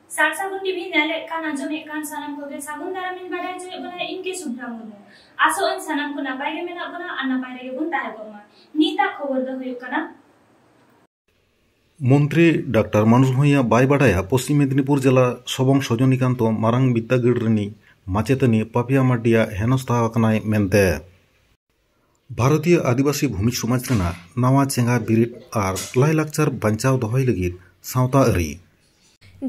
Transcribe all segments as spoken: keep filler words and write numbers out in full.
ᱥᱟᱨ ᱥᱟᱹᱜᱩᱱ ᱴᱤᱵᱷᱤ ᱧᱮᱞᱮᱫ ᱠᱟᱱ, ᱟᱸᱡᱚᱢᱮᱫ ᱠᱟᱱ ᱥᱟᱱᱟᱢ ᱠᱚᱜᱮ ᱥᱟᱹᱜᱩᱱ ᱫᱟᱨᱟᱢ ᱤᱧ ᱵᱟᱰᱟᱭ ᱦᱚᱪᱚᱭᱮᱫ ᱵᱚᱱᱟ, ᱤᱧ ᱜᱮ ᱥᱩᱵᱷᱨᱟ ᱢᱩᱨᱢᱩ᱾ ᱟᱥᱚᱜ ᱟᱹᱧ ᱥᱟᱱᱟᱢ ᱠᱚ ᱱᱟᱯᱟᱭ ᱜᱮ ᱢᱮᱱᱟᱜ ᱵᱚᱱᱟ ᱟᱨ ᱱᱟᱯᱟᱭ ᱨᱮᱜᱮ ᱵᱚᱱ ᱛᱟᱦᱮᱸ ᱠᱚᱜ ᱢᱟ᱾ ᱱᱤᱛᱟᱜ ᱠᱷᱚᱵᱚᱨ ᱫᱚ ᱦᱩᱭᱩᱜ ᱠᱟᱱᱟ᱾ ᱢᱚᱱᱛᱨᱤ ᱰᱟᱠᱛᱟᱨ ᱢᱟᱱᱚᱥ ᱵᱷᱩᱸᱭᱟ ᱵᱟᱭ ᱵᱟᱰᱟᱭᱟ ᱯᱚᱥᱪᱤᱢ ᱢᱮᱫᱤᱱᱤᱯᱩᱨ ᱡᱮᱞᱟ ᱥᱚᱵᱚᱝ ᱥᱚᱡᱚᱱᱤᱠᱟᱱᱛᱚ ᱢᱟᱨᱟᱝ ᱵᱤᱫᱽᱫᱟᱹᱜᱟᱲ ᱨᱤᱱᱤᱡ ᱢᱟᱪᱮᱛᱟᱹᱱᱤ ᱯᱟᱯᱤᱭᱟ ᱢᱟᱨᱰᱤᱭᱟᱜ ᱦᱮᱱᱚᱥᱛᱟ ᱟᱠᱟᱱᱟᱭ ᱢᱮᱱᱛᱮ᱾ ᱵᱷᱟᱨᱚᱛᱤᱭᱚ ᱟᱹᱫᱤᱵᱟᱹᱥᱤ ᱵᱷᱩᱢᱤᱡᱽ ᱥᱚᱢᱟᱡᱽ ᱨᱮᱱᱟᱜ ᱱᱟᱣᱟ ᱪᱮᱸᱜᱷᱟ ᱵᱤᱨᱤᱫ ᱟᱨ ᱞᱟᱭᱼᱞᱟᱠᱪᱟᱨ ᱵᱟᱧᱪᱟᱣ ᱫᱚᱦᱚᱭ ᱞᱟᱹᱜᱤᱫ ᱥᱟᱶᱛᱟ ᱟᱹᱨᱤ᱾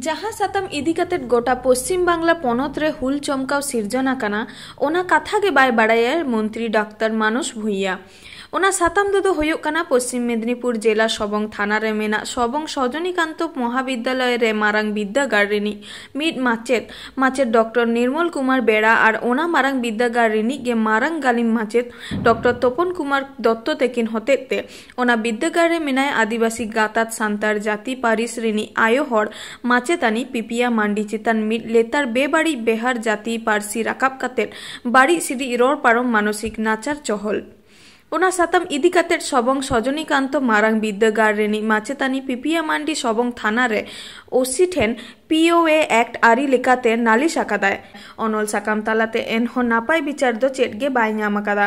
ᱡᱟᱦᱟᱸ ᱥᱟᱛᱟᱢ ᱤᱫᱤ ᱠᱟᱛᱮᱫ ᱜᱚᱴᱟ ᱯᱚᱥᱪᱤᱢ ᱵᱟᱝᱞᱟ ᱯᱚᱱᱚᱛ ᱨᱮ ᱦᱩᱞ ᱪᱚᱢᱠᱟᱣ ᱥᱤᱨᱡᱚᱱ ᱟᱠᱟᱱᱟ, ᱚᱱᱟ ᱠᱟᱛᱷᱟ ᱜᱮ ᱵᱟᱭ ᱵᱟᱲᱟᱭᱟ ᱢᱚᱱᱛᱨᱤ ᱰᱟᱠᱛᱟᱨ ᱢᱟᱱᱚᱥ ᱵᱷᱩᱸᱭᱟ᱾ ᱚᱱᱟ ᱥᱟᱛᱟᱢ ᱫᱚ, ᱫᱚ ᱦᱩᱭᱩᱜ ᱠᱟᱱᱟ ᱯᱚᱥᱪᱤᱢ ᱢᱮᱫᱤᱱᱤᱯᱩᱨ ᱡᱮᱞᱟ ᱥᱚᱵᱚᱝ ᱛᱷᱟᱱᱟ ᱨᱮ ᱢᱮᱱᱟᱜ ᱥᱚᱵᱚᱝ ᱥᱚᱡᱚᱱᱤᱠᱟᱱᱛᱚ ᱢᱚᱦᱟᱵᱤᱫᱽᱫᱟᱞᱚᱭ ᱨᱮ ᱢᱟᱨᱟᱝ ᱵᱤᱨᱫᱟᱹᱜᱟᱲ ᱨᱤᱱᱤᱡ ᱢᱤᱫ ᱢᱟᱪᱮᱛ, ᱢᱟᱪᱮᱛ ᱰᱚᱠᱴᱚᱨ ᱱᱤᱨᱢᱚᱞ ᱠᱩᱢᱟᱨ ᱵᱮᱲᱟ ᱟᱨ ᱚᱱᱟ ᱢᱟᱨᱟᱝ ᱵᱤᱨᱫᱟᱹᱜᱟᱲ ᱨᱤᱱᱤᱡ ᱜᱮ ᱢᱟᱨᱟᱝ ᱜᱟᱹᱞᱤᱢ ᱢᱟᱪᱮᱛ ᱰᱚᱠᱴᱚᱨ ᱛᱚᱯᱚᱱ ᱠᱩᱢᱟᱨ ᱫᱚᱛᱛᱚ ᱛᱮᱠᱤᱱ ᱦᱚᱛᱮᱡ ᱛᱮ ᱚᱱᱟ ᱵᱤᱨᱫᱟᱹᱜᱟᱲ ᱨᱮ ᱢᱮᱱᱟᱭ ᱟᱹᱫᱤᱵᱟᱹᱥᱤ ᱜᱟᱛᱟᱠ ᱥᱟᱱᱛᱟᱲ ᱡᱟᱹᱛᱤ ᱯᱟᱹᱨᱤᱥ ᱨᱤᱱᱤᱡ ᱟᱭᱳ ᱦᱚᱲ ᱢᱟᱪᱮᱛᱟᱹᱱᱤ ᱯᱤᱯᱤᱭᱟ ᱢᱟᱱᱰᱤ ᱪᱮᱛᱟᱱ ᱢᱤᱫ ᱞᱮᱛᱟᱲ ᱵᱮᱵᱟᱹᱲᱤᱡ ᱵᱮᱦᱟᱨ ᱡᱟᱹᱛᱤ ᱯᱟᱹᱨᱥᱤ ᱨᱟᱠᱟᱵ ᱠᱟᱛᱮ ᱵᱟᱹᱲᱤᱡ ᱥᱤᱨᱤᱡ ᱨᱚᱲ ᱯᱟᱨᱚᱢ ᱢᱟᱱᱚᱥᱤᱠ ᱱᱟᱪᱟᱨ ᱪᱚᱦᱚᱞ᱾ ᱚᱱᱟ ᱥᱟᱛᱟᱢ ᱤᱫᱤ ᱠᱟᱛᱮ ᱥᱚᱵᱚᱝ ᱥᱚᱡᱚᱱᱤᱠᱟᱱᱛᱚ ᱢᱟᱨᱟᱝ ᱵᱤᱨᱫᱟᱹᱜᱟᱲ ᱨᱤᱱᱤᱡ ᱢᱟᱪᱮᱛᱟᱹᱱᱤ ᱯᱤᱯᱤᱭᱟ ᱢᱟᱱᱰᱤ ᱥᱚᱵᱚᱝ ᱛᱷᱟᱱᱟ ᱨᱮ ᱳᱥᱤ ᱴᱷᱮᱱ ᱯᱤ ᱳ ᱮ ᱮᱠᱴ ᱟᱹᱨᱤ ᱞᱮᱠᱟᱛᱮ ᱱᱟᱞᱤᱥ ᱟᱠᱟᱫᱟᱭ᱾ ᱚᱱᱚᱞ ᱥᱟᱠᱟᱢ ᱛᱟᱞᱟᱛᱮ ᱮᱱᱦᱚᱸ ᱱᱟᱯᱟᱭ ᱵᱤᱪᱟᱹᱨ ᱫᱚ ᱪᱮᱫ ᱜᱮ ᱵᱟᱭ ᱧᱟᱢ ᱟᱠᱟᱫᱟ᱾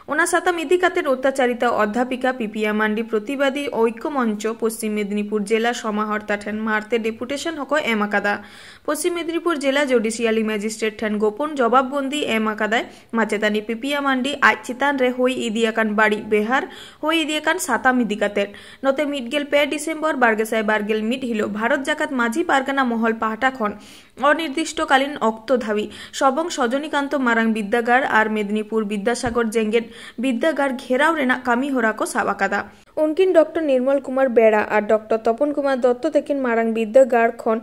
ᱚᱱᱟ ᱥᱟᱛᱟᱢ ᱤᱫᱤ ᱠᱟᱛᱮ ᱚᱛᱛᱟᱪᱟᱨᱤᱛᱟ ᱚᱫᱽᱫᱷᱟᱯᱤᱠᱟ ᱯᱤᱯᱤᱭᱟ ᱢᱟᱱᱰᱤ ᱯᱨᱚᱛᱤᱵᱟᱫᱤ ᱳᱭᱠᱚ ᱢᱚᱧᱪᱚ ᱯᱚᱥᱪᱤᱢ ᱢᱮᱫᱤᱱᱤᱯᱩᱨ ᱡᱮᱞᱟ ᱥᱚᱢᱟᱦᱚᱨᱛᱟ ᱴᱷᱮᱱ ᱢᱟᱨᱛᱮ ᱰᱮᱯᱩᱴᱮᱥᱚᱱ ᱦᱚᱸᱠᱚ ᱮᱢ ᱟᱠᱟᱫᱟ᱾ ᱯᱚᱥᱪᱤᱢ ᱢᱮᱫᱤᱱᱤᱯᱩᱨ ᱡᱮᱞᱟ ᱡᱩᱰᱤᱥᱤᱭᱟᱞᱤ ᱢᱮᱡᱤᱥᱴᱨᱮᱴ ᱴᱷᱮᱱ ᱜᱳᱯᱚᱱ ᱡᱚᱵᱟᱵ ᱵᱚᱱᱫᱤ ᱮᱢ ᱟᱠᱟᱫᱟᱭ ᱢᱟᱪᱮᱛᱟᱹᱱᱤ ᱯᱤᱯᱤᱭᱟ ᱢᱟᱱᱰᱤ ᱟᱡ ᱪᱮᱛᱟᱱ ᱨᱮ ᱦᱩᱭ ᱤᱫᱤ ᱟᱠᱟᱱ ᱵᱟᱹᱲᱤᱡ ᱵᱮᱦᱟᱨ, ᱦᱩᱭ ᱤᱫᱤ ᱟᱠᱟᱱ ᱥᱟᱛᱟᱢ ᱤᱫᱤ ᱠᱟᱛᱮ᱾ ᱱᱚᱛᱮ ᱢᱤᱫ ᱜᱮᱞ ᱯᱮ ᱰᱤᱥᱮᱢᱵᱚᱨ ᱵᱟᱨ ᱜᱮᱥᱟᱭ ᱵᱟᱨ ᱜᱮᱞ ᱢᱤᱫ ᱦᱤᱞᱳᱜ ᱵᱷᱟᱨᱚᱛ ᱡᱟᱠᱟᱛ ᱢᱟᱹᱡᱷᱤ ᱯᱟᱨᱜᱟᱱᱟ ᱢᱚᱦᱚᱞ ᱯᱟᱦᱴᱟ ᱠᱷᱚᱱ ᱚᱱᱤᱨᱫᱤᱥᱴᱚᱠᱟᱞᱤᱱ ᱚᱠᱛᱚ ᱫᱷᱟᱹᱵᱤᱡ ᱥᱚᱵᱚᱝ ᱥᱚᱡᱚᱱᱤᱠᱟᱱᱛᱚ ᱢᱟᱨᱟᱝ ᱵᱤᱨᱫᱟᱹᱜᱟᱲ ᱟᱨ ᱢᱮᱫᱤᱱᱤᱯᱩᱨ ᱵᱤᱫᱽᱫᱟᱥᱟᱜᱚᱨ ᱡᱮᱜᱮᱛ ᱵᱤᱨᱫᱟᱹᱜᱟᱲ ᱜᱷᱮᱨᱟᱣ ᱨᱮᱱᱟᱜ ᱠᱟᱹᱢᱤ ᱦᱚᱨᱟ ᱠᱚ ᱥᱟᱵ ᱟᱠᱟᱫᱟ᱾ ᱩᱱᱠᱤᱱ ᱰᱚᱠᱴᱚᱨ ᱱᱤᱨᱢᱚᱞ ᱠᱩᱢᱟᱨ ᱵᱮᱲᱟ ᱟᱨ ᱰᱚᱠᱴᱚᱨ ᱛᱚᱯᱚᱱ ᱠᱩᱢᱟᱨ ᱫᱚᱛᱛᱚ ᱛᱟᱹᱠᱤᱱ ᱢᱟᱨᱟᱝ ᱵᱤᱨᱫᱟᱹᱜᱟᱲ ᱠᱷᱚᱱ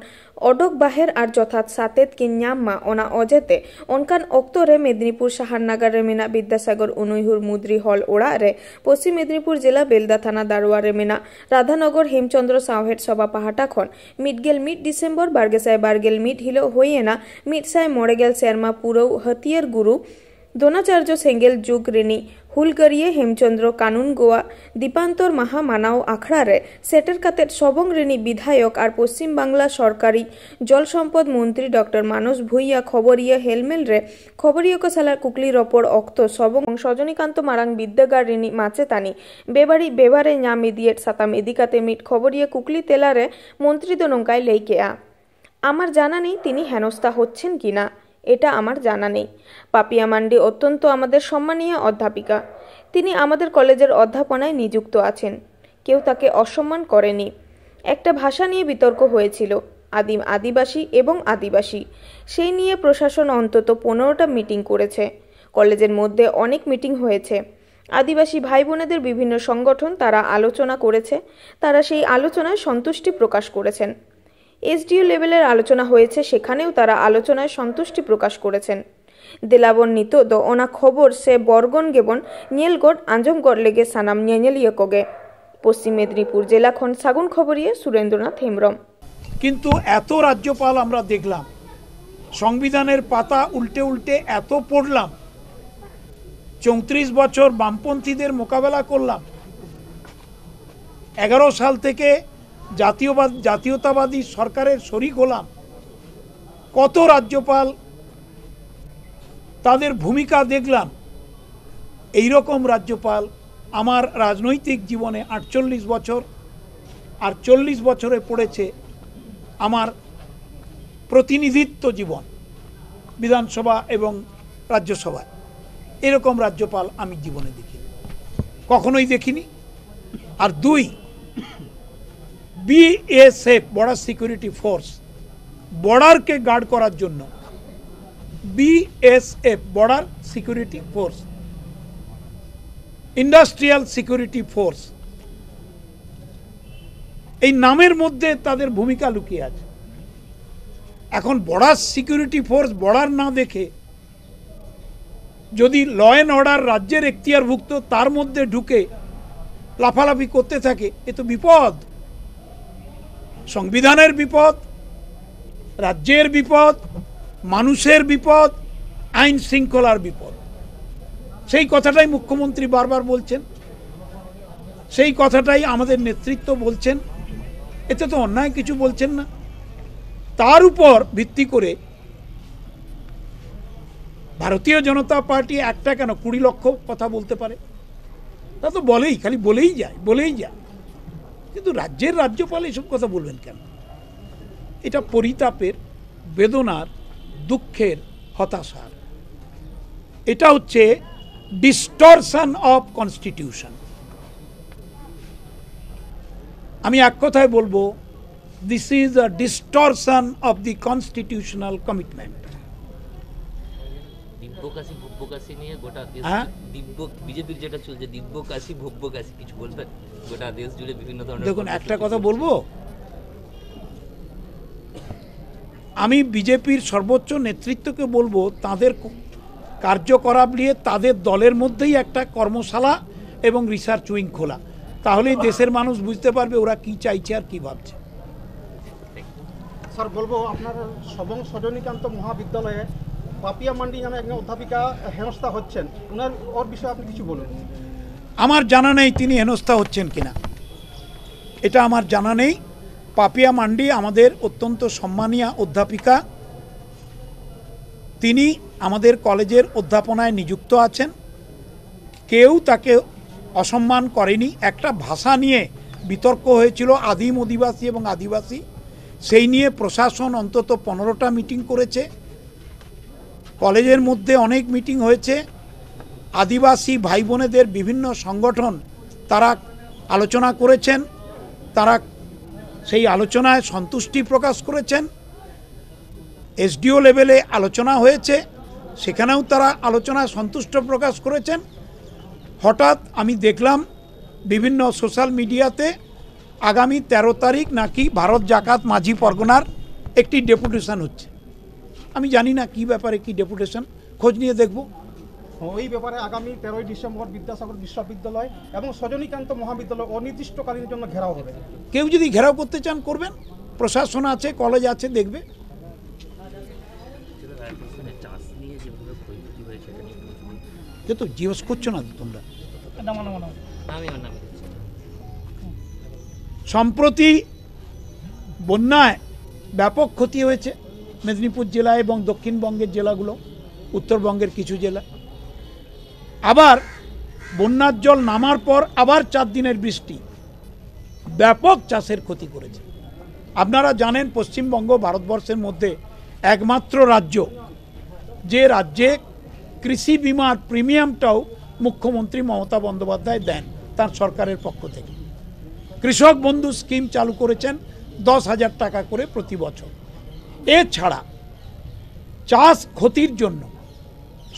ᱚᱰᱚᱠ ᱵᱟᱦᱮᱨ ᱟᱨ ᱡᱚᱛᱷᱟᱛ ᱥᱟᱛᱮᱫ ᱠᱤᱱ ᱧᱟᱢ ᱢᱟ, ᱚᱱᱟ ᱚᱡᱮᱛᱮ ᱚᱱᱠᱟᱱ ᱚᱠᱛᱚ ᱨᱮ ᱢᱮᱫᱤᱱᱤᱯᱩᱨ ᱥᱟᱦᱟᱨ ᱱᱟᱜᱟᱨ ᱨᱮ ᱢᱮᱱᱟᱜ ᱵᱤᱫᱽᱫᱟᱥᱟᱜᱚᱨ ᱩᱱᱩᱭᱦᱩᱨ ᱢᱩᱫᱽᱨᱤ ᱦᱚᱞ ᱚᱲᱟᱜ ᱨᱮ ᱯᱚᱥᱪᱤᱢ ᱢᱮᱫᱤᱱᱤᱯᱩᱨ ᱡᱮᱞᱟ ᱵᱮᱞᱫᱟ ᱛᱷᱟᱱᱟ ᱫᱟᱨᱣᱟ ᱨᱮ ᱢᱮᱱᱟᱜ ᱨᱟᱫᱷᱟᱱᱚᱜᱚᱨ ᱦᱮᱢᱪᱚᱸᱫᱽᱨᱚ ᱥᱟᱶᱦᱮᱫ ᱥᱚᱵᱷᱟ ᱯᱟᱦᱴᱟ ᱠᱷᱚᱱ ᱢᱤᱫ ᱜᱮᱞ ᱢᱤᱫ ᱰᱤᱥᱮᱢᱵᱚᱨ ᱵᱟᱨ ᱜᱮᱥᱟᱭ ᱵᱟᱨ ᱜᱮᱞ ᱢᱤᱫ ᱦᱤᱞᱳᱜ ᱦᱩᱭ ᱮᱱᱟ ᱢᱤᱫ ᱥᱟᱭ ᱢᱚᱬᱮ ᱜᱮᱞ ᱥᱮᱨᱢᱟ ᱯᱩᱨᱟᱹᱣ ᱦᱟᱹᱛᱤᱭᱟᱹᱨ ᱜᱩᱨᱩ ᱫᱨᱳᱱᱟᱪᱟᱨᱡᱚ ᱥᱮᱸᱜᱮᱞ ᱡᱩᱜᱽ ᱨᱤᱱᱤᱡ ᱦᱩᱞᱜᱟᱹᱨᱤᱭᱟᱹ ᱦᱮᱢᱪᱚᱸᱫᱽᱨᱚ ᱠᱟᱱᱩᱱᱜᱳᱣᱟᱜ ᱫᱤᱯᱟᱱᱛᱚᱨ ᱢᱟᱦᱟ ᱢᱟᱱᱟᱣ ᱟᱠᱷᱲᱟ ᱨᱮ ᱥᱮᱴᱮᱨ ᱠᱟᱛᱮ ᱥᱚᱵᱚᱝ ᱨᱤᱱᱤᱡ ᱵᱤᱫᱷᱟᱭᱚᱠ ᱟᱨ ᱯᱚᱥᱪᱤᱢ ᱵᱟᱝᱞᱟ ᱥᱚᱨᱠᱟᱨᱤ ᱡᱚᱞ ᱥᱚᱢᱯᱚᱫ ᱢᱚᱱᱛᱨᱤ ᱰᱚᱠᱴᱚᱨ ᱢᱟᱱᱚᱥ ᱵᱷᱩᱭᱟ ᱠᱷᱚᱵᱚᱨᱤᱭᱟᱹ ᱦᱮᱞᱢᱮᱞ ᱨᱮ ᱠᱷᱚᱵᱚᱨᱤᱭᱟᱹ ᱠᱚ ᱥᱟᱞᱟᱜ ᱠᱩᱠᱞᱤ ᱨᱚᱯᱚᱲ ᱚᱠᱛᱚ ᱥᱚᱵᱚᱝ ᱥᱚᱡᱚᱱᱤᱠᱟᱱᱛᱚ ᱢᱟᱨᱟᱝ ᱵᱤᱨᱫᱟᱹᱜᱟᱲ ᱨᱤᱱᱤᱡ ᱢᱟᱪᱮᱛᱟᱹᱱᱤ ᱵᱮᱵᱟᱹᱲᱤᱡ ᱵᱮᱣᱦᱟᱨ ᱮ ᱧᱟᱢ ᱤᱫᱤᱭᱮᱫ ᱥᱟᱛᱟᱢ ᱤᱫᱤ ᱠᱟᱛᱮ ᱢᱤᱫ ᱠᱷᱚᱵᱚᱨᱤᱭᱟᱹ ᱠᱩᱠᱞᱤ ᱛᱮᱞᱟ ᱨᱮ ᱢᱚᱱᱛᱨᱤ ᱫᱚ ᱱᱚᱝᱠᱟᱭ ᱞᱟᱹᱭ ᱠᱮᱫᱼᱟ, আমার জানা নেই তিনি হেনস্থা হচ্ছেন কি না, এটা আমার জানা নেই। পাপিয়া মান্ডি অত্যন্ত আমাদের সম্মানীয় অধ্যাপিকা। তিনি আমাদের কলেজের অধ্যাপনায় নিযুক্ত আছেন। কেউ তাকে অসম্মান করেনি। একটা ভাষা নিয়ে বিতর্ক হয়েছিল, আদিম আদিবাসী এবং আদিবাসী। সেই নিয়ে প্রশাসন অন্তত পনেরোটা মিটিং করেছে। কলেজের মধ্যে অনেক মিটিং হয়েছে। আদিবাসী ভাই বোনেদের বিভিন্ন সংগঠন তারা আলোচনা করেছে। তারা সেই আলোচনায় সন্তুষ্টি প্রকাশ করেছেন। এসডিও লেভেলের আলোচনা হয়েছে, সেখানেও তারা আলোচনায় সন্তুষ্টি প্রকাশ করেছেন। ᱫᱮᱞᱟᱵᱚᱱ ᱱᱤᱛᱚᱜ ᱫᱚ ᱚᱱᱟ ᱠᱷᱚᱵᱚᱨ ᱥᱮ ᱵᱚᱨᱜᱚᱱ ᱜᱮᱵᱚᱱ ᱧᱮᱞ ᱜᱚᱫ ᱟᱸᱡᱚᱢ ᱜᱚᱫ ᱞᱮᱜᱮ ᱥᱟᱱᱟᱢ ᱧᱮᱧᱮᱞᱤᱭᱟᱹ ᱠᱚᱜᱮ᱾ ᱯᱚᱥᱪᱤᱢ ᱢᱮᱫᱽᱱᱤᱯᱩᱨ ᱡᱮᱞᱟ ᱠᱷᱚᱱ ᱥᱟᱹᱜᱩᱱ ᱠᱷᱚᱵᱚᱨᱤᱭᱟᱹ ᱥᱩᱨᱮᱱᱫᱨᱚᱱᱟᱛᱷ ᱦᱮᱢᱵᱽᱨᱚᱢ᱾ কিন্তু এত রাজ্যপাল আমরা দেখলাম, সংবিধানের পাতা উল্টে উল্টে এত পড়লাম, চৌত্রিশ বছর বামপন্থীদের মোকাবেলা করলাম, এগারো সাল থেকে জাতীয়বাদ জাতীয়তাবাদী সরকারের শরিক হলাম, কত রাজ্যপাল, তাদের ভূমিকা দেখলাম। এইরকম রাজ্যপাল আমার রাজনৈতিক জীবনে আটচল্লিশ বছর আর চল্লিশ বছরে পড়েছে আমার প্রতিনিধিত্ব জীবন, বিধানসভা এবং রাজ্যসভায়। এরকম রাজ্যপাল আমি জীবনে দেখিনি, কখনোই দেখিনি। আর দুই, বিএসএফ, বর্ডার সিকিউরিটি ফোর্স, বর্ডারকে গার্ড করার জন্য BSF, border security force, industrial security force, এই নামের মধ্যে তাদের ভূমিকা লুকিয়ে আছে। এখন বর্ডার সিকিউরিটি ফোর্স বর্ডার না দেখে যদি ল অ্যান্ড অর্ডার রাজ্যের এখতিয়ারভুক্ত, তার মধ্যে ঢুকে লাফালাফি করতে থাকে, এ তো বিপদ, সংবিধানের বিপদ, রাজ্যের বিপদ, মানুষের বিপদ, আইন শৃঙ্খলার বিপদ। সেই কথাটাই মুখ্যমন্ত্রী বারবার বলছেন, সেই কথাটাই আমাদের নেতৃত্ব বলছেন। এতে তো অন্যায় কিছু বলছেন না। তার উপর ভিত্তি করে ভারতীয় জনতা পার্টি একটা কেন, কুড়ি লক্ষ কথা বলতে পারে। তা তো বলেই, খালি বলেই যায়, বলেই যায়। কিন্তু রাজ্যের রাজ্যপাল এসব কথা বলবেন কেন? এটা পরিতাপের, বেদনার, দুঃখের, হতাশার। এটা হচ্ছে distortion of constitution। আমি এক কথায় বলবো, this is a distortion of the constitutional commitment। দিব্যকাশী ভব্যকাশী নিয়ে গোটা দেশ হ্যাঁ? দিব্য বিজেপির যেটা চলছে দিব্যকাশী ভব্যকাশী কিছু বলবেন? গোটা দেশ জুড়ে বিভিন্ন ধরনের দেখুন, কর্মসূচি একটা কথা চলছে। বলবো, আমি বিজেপির সর্বোচ্চ নেতৃত্বকে বলবো, তাদের ক- কার্যকলাপ নিয়ে তাদের দলের মধ্যেই একটা কর্মশালা এবং রিসার্চ উইং খোলা, তাহলেই দেশের মানুষ বুঝতে পারবে ওরা কি চাইছে আর কি ভাবছে। স্যার, বলবো, আপনার সবং সজনীকান্ত মহাবিদ্যালয়ে পাপিয়া মান্ডি নামে একজন অধ্যাপিকা হেনস্থা হচ্ছেন, ওনার ওর বিষয়ে আপনি কিছু বলুন। আমার জানা নেই তিনি হেনস্থা হচ্ছেন কিনা, এটা আমার জানা নেই। পাপিয়া মান্ডি আমাদের অত্যন্ত সম্মানীয় অধ্যাপিকা, তিনি আমাদের কলেজের অধ্যাপনায় নিযুক্ত আছেন। কেউ তাকে অসম্মান করেনি। একটা ভাষা নিয়ে বিতর্ক হয়েছিল, আদিম অধিবাসী এবং আদিবাসী, সেই নিয়ে প্রশাসন অন্তত পনেরোটা মিটিং করেছে। কলেজের মধ্যে অনেক মিটিং হয়েছে। আদিবাসী ভাই বোনেদের বিভিন্ন সংগঠন তারা আলোচনা করেছেন, তারা সেই আলোচনায় সন্তুষ্টি প্রকাশ করেছেন। এসডিও লেভেলে আলোচনা হয়েছে, সেখানেও তারা আলোচনায় সন্তুষ্ট প্রকাশ করেছেন। হঠাৎ আমি দেখলাম বিভিন্ন সোশ্যাল মিডিয়াতে আগামী তেরো তারিখ নাকি ভারত জাকাত মাঝি পরগনার একটি ডেপুটেশন হচ্ছে। আমি জানি না কি ব্যাপারে কি ডেপুটেশন, খোঁজ নিয়ে দেখব। ওই ব্যাপারে আগামী তেরোই ডিসেম্বর বিদ্যাসাগর বিশ্ববিদ্যালয় এবং সজনীকান্ত মহাবিদ্যালয় অনির্দিষ্টকালীন জন্য ঘেরাও হবে। কেউ যদি ঘেরাও করতে চান করবেন, প্রশাসন আছে, কলেজ আছে, দেখবে। রাধাকৃষ্ণনের চাষ নিয়ে যেভাবে ক্ষয়ক্ষতি হয়েছে এটা নিয়ে প্রচুর তো জিজ্ঞেস করছো না তো তোমরা। না, মানে, মানে। আমি আমার নামে। সম্প্রতি বন্যায় ব্যাপক ক্ষতি হয়েছে মেদিনীপুর জেলা এবং দক্ষিণবঙ্গের জেলাগুলো, উত্তরবঙ্গের কিছু জেলা। আবার বন্যার জল নামার পর আবার চার দিনের বৃষ্টি ব্যাপক চাষের ক্ষতি করেছে। আপনারা জানেন, পশ্চিমবঙ্গ ভারতবর্ষের মধ্যে একমাত্র রাজ্য, যে রাজ্যে কৃষি বিমার প্রিমিয়ামটাও মুখ্যমন্ত্রী মমতা বন্দ্যোপাধ্যায় দেন তার সরকারের পক্ষ থেকে। কৃষক বন্ধু স্কিম চালু করেছেন দশ হাজার টাকা করে প্রতি বছর। এছাড়া চাষ ক্ষতির জন্য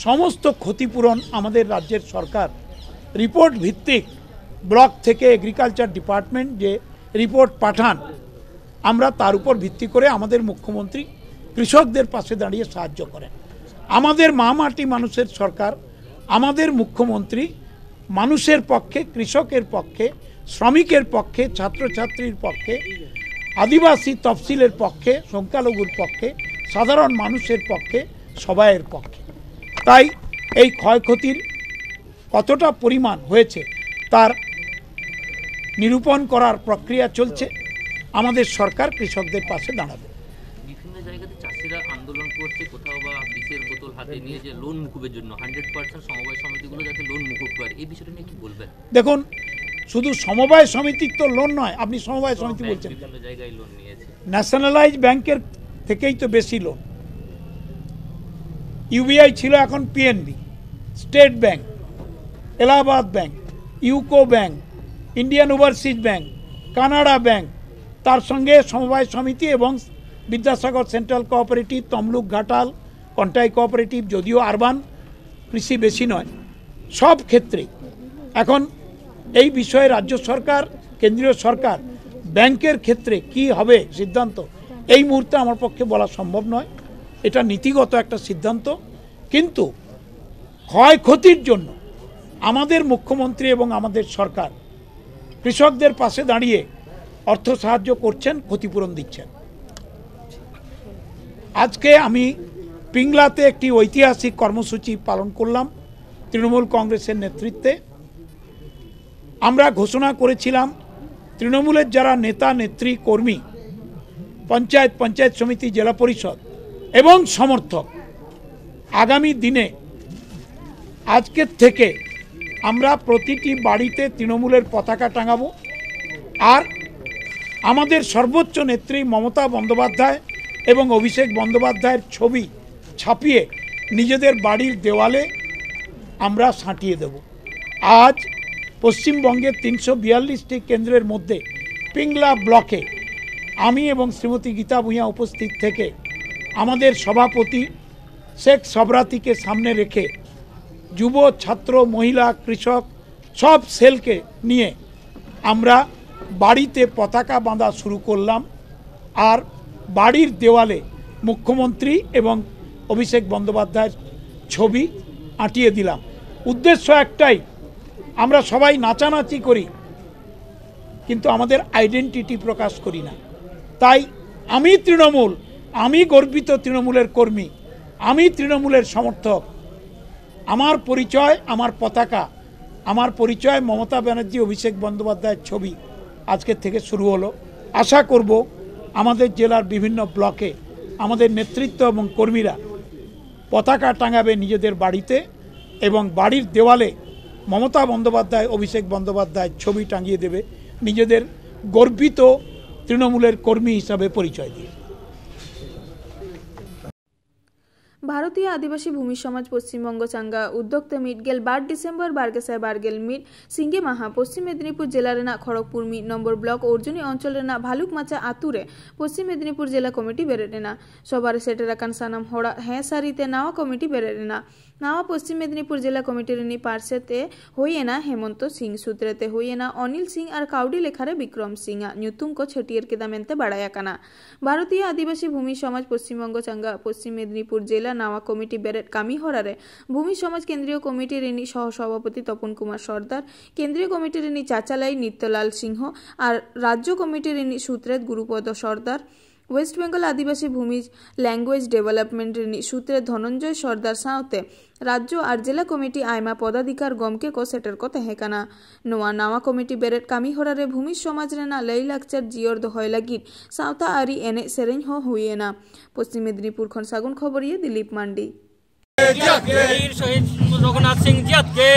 সমস্ত ক্ষতিপূরণ আমাদের রাজ্যের সরকার রিপোর্ট ভিত্তিক ব্লক থেকে এগ্রিকালচার ডিপার্টমেন্ট যে রিপোর্ট পাঠান, আমরা তার উপর ভিত্তি করে আমাদের মুখ্যমন্ত্রী কৃষকদের পাশে দাঁড়িয়ে সাহায্য করেন। আমাদের মা মাটি মানুষের সরকার, আমাদের মুখ্যমন্ত্রী মানুষের পক্ষে, কৃষকের পক্ষে, শ্রমিকের পক্ষে, ছাত্রছাত্রীর পক্ষে, আদিবাসী তফসিলের পক্ষে, সংখ্যালঘুর পক্ষে, সাধারণ মানুষের পক্ষে, সবাইয়ের পক্ষে। তাই এই ক্ষয়ক্ষতির কতটা পরিমাণ হয়েছে তার নিরূপণ করার প্রক্রিয়া চলছে। আমাদের সরকার কৃষকদের পাশে দাঁড়াবে। বিভিন্ন জায়গাতে চাষিরা আন্দোলন করছে, কোথাও বা বিষের বোতল হাতে নিয়ে যে লোন মুকুবের জন্য। হান্ড্রেড পার্সেন্ট সমবায় সমিতিগুলো যাতে লোন মুকুব করে, এই বিষয়টা নিয়ে কি বলবেন? দেখুন, শুধু সমবায় সমিতির তো লোন নয়, আপনি সমবায় সমিতি বলছেন, বিভিন্ন জায়গায় লোন নিয়েছে। ন্যাশনালাইজ ব্যাংকের থেকেই তো বেশি লোন। ইউবিআই ছিল, এখন PNB, state bank, Allahabad bank, UCO bank, Indian overseas bank, Canara bank, তার সঙ্গে সমবায় সমিতি এবং Vidyasagar central cooperative, Tamluk Ghatal Contai cooperative, যদিও আরবান কৃষি বেশি নয়, সব ক্ষেত্রে এখন এই বিষয়ে রাজ্য সরকার, কেন্দ্রীয় সরকার, ব্যাংকের ক্ষেত্রে কি হবে সিদ্ধান্ত, এই মুহূর্তে আমার পক্ষে বলা সম্ভব নয়। এটা নীতিগত একটা সিদ্ধান্ত, কিন্তু ক্ষয়ক্ষতির জন্য আমাদের মুখ্যমন্ত্রী এবং আমাদের সরকার কৃষকদের পাশে দাঁড়িয়ে অর্থ সাহায্য করছেন, ক্ষতিপূরণ দিচ্ছেন। আজকে আমি পিংলাতে একটি ঐতিহাসিক কর্মসূচি পালন করলাম। তৃণমূল কংগ্রেসের নেতৃত্বে আমরা ঘোষণা করেছিলাম, তৃণমূলের যারা নেতা, নেত্রী, কর্মী, পঞ্চায়েত, পঞ্চায়েত সমিতি, জেলা পরিষদ এবং সমর্থক, আগামী দিনে আজকের থেকে আমরা প্রতিটি বাড়িতে তৃণমূলের পতাকা টাঙাবো। আর আমাদের সর্বোচ্চ নেত্রী মমতা বন্দ্যোপাধ্যায় এবং অভিষেক বন্দ্যোপাধ্যায়ের ছবি ছাপিয়ে নিজেদের বাড়ির দেওয়ালে আমরা সাঁটিয়ে দেব। আজ পশ্চিমবঙ্গের তিনশো বিয়াল্লিশটি কেন্দ্রের মধ্যে পিংলা ব্লকে আমি এবং শ্রীমতী গীতা ভূঁইয়া উপস্থিত থেকে আমাদের সভাপতি শেখ সবরাতিকে সামনে রেখে যুব, ছাত্র, মহিলা, কৃষক সব সেলকে নিয়ে আমরা বাড়িতে পতাকা বাঁধা শুরু করলাম। আর বাড়ির দেওয়ালে মুখ্যমন্ত্রী এবং অভিষেক বন্দ্যোপাধ্যায়ের ছবি আঁটিয়ে দিলাম। উদ্দেশ্য একটাই, আমরা সবাই নাচানাচি করি, কিন্তু আমাদের আইডেন্টিটি প্রকাশ করি না। তাই আমি তৃণমূল, আমি গর্বিত তৃণমূলের কর্মী, আমি তৃণমূলের সমর্থক। আমার পরিচয় আমার পতাকা, আমার পরিচয় মমতা ব্যানার্জি, অভিষেক বন্দ্যোপাধ্যায়ের ছবি। আজকের থেকে শুরু হলো। আশা করব আমাদের জেলার বিভিন্ন ব্লকে আমাদের নেতৃত্ব এবং কর্মীরা পতাকা টাঙাবে নিজেদের বাড়িতে এবং বাড়ির দেওয়ালে মমতা বন্দ্যোপাধ্যায়, অভিষেক বন্দ্যোপাধ্যায় ছবি টাঙিয়ে দেবে, নিজেদের গর্বিত তৃণমূলের কর্মী হিসাবে পরিচয় দিয়ে। ভারতীয় আদিবাসী ভূমি সমাজ পশ্চিমবঙ্গ চাঙ্গা উদ্যোক্তে ᱢᱤᱫ ᱜᱮᱞ ᱵᱟᱨ ᱰᱤᱥᱮᱢᱵᱚᱨ ᱵᱟᱨ ᱜᱮᱥᱟᱭ ᱵᱟᱨ ᱜᱮᱞ ᱢᱤᱫ ᱥᱤᱸᱜᱮ ᱢᱟᱦᱟ ᱯᱚᱥᱪᱤᱢ ᱢᱮᱫᱽᱱᱤᱯᱩᱨ ᱡᱮᱞᱟ ᱨᱮᱱᱟᱜ ᱠᱷᱚᱲᱚᱜᱽᱯᱩᱨ ᱢᱤᱫ ᱱᱚᱢᱵᱚᱨ ᱵᱞᱚᱠ ᱚᱨᱡᱩᱱᱤ ᱚᱧᱪᱚᱞ ᱨᱮᱱᱟᱜ ᱵᱷᱟᱞᱩᱠ ᱢᱟᱪᱟ ᱟᱛᱩ ᱨᱮ ᱯᱚᱥᱪᱤᱢ ᱢᱮᱫᱽᱱᱤᱯᱩᱨ ᱡᱮᱞᱟ ᱠᱚᱢᱤᱴᱤ ᱵᱮᱨᱮᱫ ᱮᱱᱟ᱾ ᱥᱚᱵᱷᱟ ᱨᱮ ᱥᱮᱴᱮᱨ ᱟᱠᱟᱱ ᱥᱟᱱᱟᱢ ᱦᱚᱲᱟᱜ ᱦᱮᱸ ᱥᱟᱹᱨᱤ ᱛᱮ ᱱᱟᱣᱟ ᱠᱚᱢᱤᱴᱤ ᱵᱮᱨᱮᱫ ᱮᱱᱟ᱾ ᱱᱟᱣᱟ ᱯᱚᱥᱪᱤᱢ ᱢᱮᱫᱽᱱᱤᱯᱩᱨ ᱡᱮᱞᱟ ᱠᱚᱢᱤᱴᱤ ᱨᱤᱱᱤᱡ ᱯᱟᱨᱥᱮᱛ ᱮ ᱦᱩᱭ ᱮᱱᱟ ᱦᱮᱢᱚᱱᱛᱚ ᱥᱤᱝ, ᱥᱩᱛᱨᱮᱛ ᱮ ᱦᱩᱭ ᱮᱱᱟ ᱚᱱᱤᱞ ᱥᱤᱝ ᱟᱨ ᱠᱟᱹᱣᱰᱤ ᱞᱮᱠᱷᱟ ᱨᱮ ᱵᱤᱠᱨᱚᱢ ᱥᱤᱝ ᱟᱜ ᱧᱩᱛᱩᱢ ᱠᱚ ᱪᱷᱟᱹᱴᱭᱟᱹᱨ ᱠᱮᱫᱟ ᱢᱮᱱᱛᱮ ᱵᱟᱲᱟᱭ ᱟᱠᱟᱱᱟ᱾ ᱵᱷᱟᱨᱚᱛᱤᱭᱚ ᱟᱹᱫᱤᱵᱟᱹᱥᱤ ᱵᱷᱩᱢᱤ ᱥᱚᱢᱟᱡᱽ ᱯᱚᱥᱪᱤᱢ ᱵᱚᱝᱜᱚ ᱪᱟᱸᱜᱟ ᱯᱚᱥᱪᱤᱢ ᱢᱮᱫᱽᱱᱤᱯᱩᱨ ᱡᱮᱞᱟ ᱱᱟᱣᱟ ᱠᱚᱢᱤᱴᱤ ᱵᱮᱨᱮᱫ ᱠᱟᱹᱢᱤ ᱦᱚᱨᱟ ᱨᱮ ᱵᱷᱩᱢᱤ ᱥᱚᱢᱟᱡᱽ ᱠᱮᱱᱫᱨᱤᱭᱚ ᱠᱚᱢᱤᱴᱤ ᱨᱤᱱᱤᱡ ᱥᱚᱦᱚ ᱥᱚᱵᱷᱟᱯᱚᱛᱤ ᱛᱚᱯᱚᱱ ᱠᱩᱢᱟᱨ ᱥᱚᱨᱫᱟᱨ, ᱠᱮᱱᱫᱨᱤᱭᱚ ᱠᱚᱢᱤᱴᱤ ᱨᱤᱱᱤᱡ ᱪᱟᱪᱟᱞᱟᱭ ᱱᱤᱛᱭᱚᱞᱟᱞ ᱥᱤᱝᱦᱚ ᱟᱨ ᱨᱟᱡᱽᱡᱚ ᱠᱚᱢᱤᱴᱤ ᱨᱤᱱᱤᱡ ᱥᱩᱛᱨᱮᱛ ᱜᱩᱨᱩᱯᱚᱫᱚ ᱥᱚᱨᱫᱟᱨ, ᱳᱭᱮᱥᱴ ᱵᱮᱝᱜᱚᱞ ᱟᱹᱫᱤᱵᱟᱹᱥᱤ ᱵᱷᱩᱢᱤᱡᱽ ᱞᱮᱝᱜᱩᱭᱮᱡᱽ ᱰᱮᱵᱷᱮᱞᱚᱯᱢᱮᱱᱴ ᱨᱤᱱᱤᱡ ᱥᱩᱛᱨᱮ ᱫᱷᱚᱱᱚᱱᱡᱚᱭ ᱥᱚᱨᱫᱟᱨ ᱥᱟᱶᱛᱮ ᱨᱟᱡᱽᱡᱚ ᱟᱨ ᱡᱮᱞᱟ ᱠᱚᱢᱤᱴᱤ ᱟᱭᱢᱟ ᱯᱚᱫᱟᱫᱷᱤᱠᱟᱨ ᱜᱚᱢᱠᱮ ᱠᱚ ᱥᱮᱴᱮᱨ ᱠᱚ ᱛᱟᱦᱮᱸ ᱠᱟᱱᱟ᱾ ᱱᱚᱣᱟ ᱱᱟᱣᱟ ᱠᱚᱢᱤᱴᱤ ᱵᱮᱨᱮᱫ ᱠᱟᱹᱢᱤ ᱦᱚᱨᱟ ᱨᱮ ᱵᱷᱩᱢᱤᱡᱽ ᱥᱚᱢᱟᱡᱽ ᱨᱮᱱᱟᱜ ᱞᱟᱹᱭ ᱞᱟᱠᱪᱟᱨ ᱡᱤᱭᱟᱹᱲ ᱫᱚᱦᱚᱭ ᱞᱟᱹᱜᱤᱫ ᱥᱟᱶᱛᱟ ᱟᱹᱨᱤ ᱮᱱᱮᱡ ᱥᱮᱨᱮᱧ ᱦᱚᱸ ᱦᱩᱭ ᱮᱱᱟ᱾ ᱯᱚᱥᱪᱤᱢ ᱢᱮᱫᱽᱱᱤᱯᱩᱨ ᱠᱷᱚᱱ ᱥᱟᱹᱜᱩᱱ ᱠᱷᱚᱵᱚᱨᱤᱭᱟᱹ ᱫᱤᱞᱤᱯ ᱢᱟᱱᱰᱤ᱾ ᱵᱤᱨ ᱥᱚᱦᱤᱫ ᱨᱚᱜᱷᱩᱱᱟᱛᱷ ᱥᱤᱝ ᱡᱤᱭᱟᱹᱛ ᱜᱮ,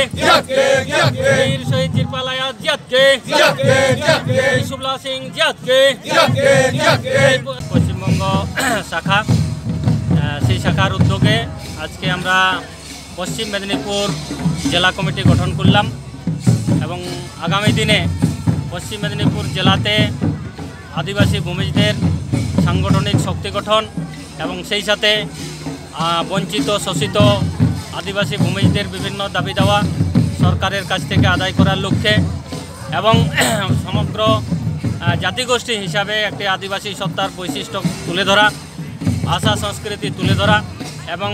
ᱵᱤᱨ ᱥᱚᱦᱤᱫ ᱪᱤᱨᱯᱟᱞ ᱟᱭᱟᱫ ᱡᱤᱭᱟᱹᱛ ᱜᱮ, ᱥᱩᱵᱞᱟ ᱥᱤᱝ ᱡᱤᱭᱟᱹᱛ ᱜᱮ, ᱯᱚᱥᱪᱤᱢ ᱵᱚᱝᱜᱚ শাখা, আহ, সেই শাখার উদ্যোগে আজকে আমরা পশ্চিম মেদিনীপুর জেলা কমিটি গঠন করলাম এবং আগামী দিনে পশ্চিম মেদিনীপুর জেলাতে আদিবাসী ভূমিজদের সাংগঠনিক শক্তি গঠন এবং সেই সাথে আহ, বঞ্চিত শোষিত আদিবাসী ভূমিজদের বিভিন্ন দাবি দাওয়া সরকারের কাছ থেকে আদায় করার লক্ষ্যে এবং সমগ্র আহ, জাতিগোষ্ঠী হিসাবে একটি আদিবাসী সত্তার বৈশিষ্ট্য তুলে ধরা, ভাষা সংস্কৃতি তুলে ধরা এবং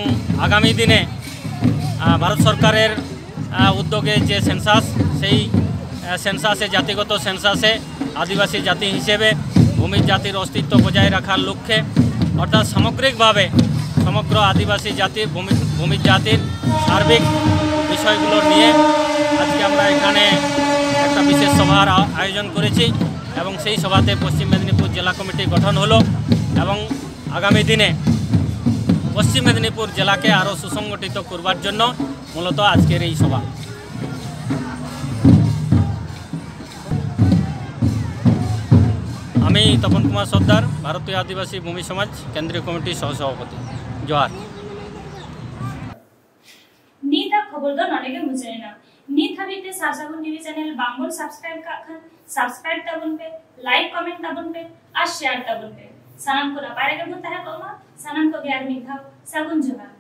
আগামী দিনে আহ, ভারত সরকারের আহ, উদ্যোগে যে সেন্সাস, সেই আহ, সেন্সাসে, জাতিগত সেন্সাসে আদিবাসী জাতি হিসেবে ভূমির জাতির অস্তিত্ব বজায় রাখার লক্ষ্যে, অর্থাৎ সামগ্রিকভাবে সমগ্র আদিবাসী জাতির ভূমি ভূমির জাতির সার্বিক বিষয়গুলো নিয়ে আজকে আমরা এখানে একটা বিশেষ সভার আ- আয়োজন করেছি এবং সেই সভাতে পশ্চিম মেদিনীপুর জেলা কমিটি গঠন হলো এবং আগামী দিনে পশ্চিম মেদিনীপুর জেলাকে আরও সুসংগঠিত করবার জন্য মূলত আজকের এই সভা। আমি তপন কুমার সর্দার, ভারতীয় আদিবাসী ভূমি সমাজ কেন্দ্রীয় কমিটির সহসভাপতি। জোহার। ᱱᱤᱛᱟᱜ ᱠᱷᱚᱵᱚᱨ ᱫᱚ ᱱᱚᱰᱮ ᱜᱮ ᱢᱩᱪᱟᱹᱫ ᱮᱱᱟ᱾ ᱱᱤᱛ ᱦᱟᱹᱵᱤᱡ ᱛᱮ ᱥᱟᱨ ᱥᱟᱹᱜᱩᱱ ᱴᱤᱵᱷᱤ ᱪᱮᱱᱮᱞ ᱵᱟᱝᱵᱚᱱ ᱥᱟᱵᱥᱠᱨᱟᱭᱤᱵ ᱠᱟᱜ ᱠᱷᱟᱱ, ᱥᱟᱵᱥᱠᱨᱟᱭᱤᱵ ᱛᱟᱵᱚᱱ ᱯᱮ, ᱞᱟᱭᱤᱠ, ᱠᱚᱢᱮᱱᱴ ᱛᱟᱵᱚᱱ ᱯᱮ ᱟᱨ ᱥᱮᱭᱟᱨ ᱛᱟᱵᱚᱱ ᱯᱮ᱾ ᱥᱟᱱᱟᱢ ᱠᱚ ᱱᱟᱯᱟᱭ ᱨᱮᱜᱮ ᱵᱚᱱ ᱛᱟᱦᱮᱸ ᱠᱚᱜ ᱢᱟ᱾ ᱥᱟᱱᱟᱢ ᱠᱚᱜᱮ ᱟᱨ ᱢᱤᱫ ᱫᱷᱟᱣ ᱥᱟᱹᱜᱩᱱ ᱡᱚᱦᱟᱨ᱾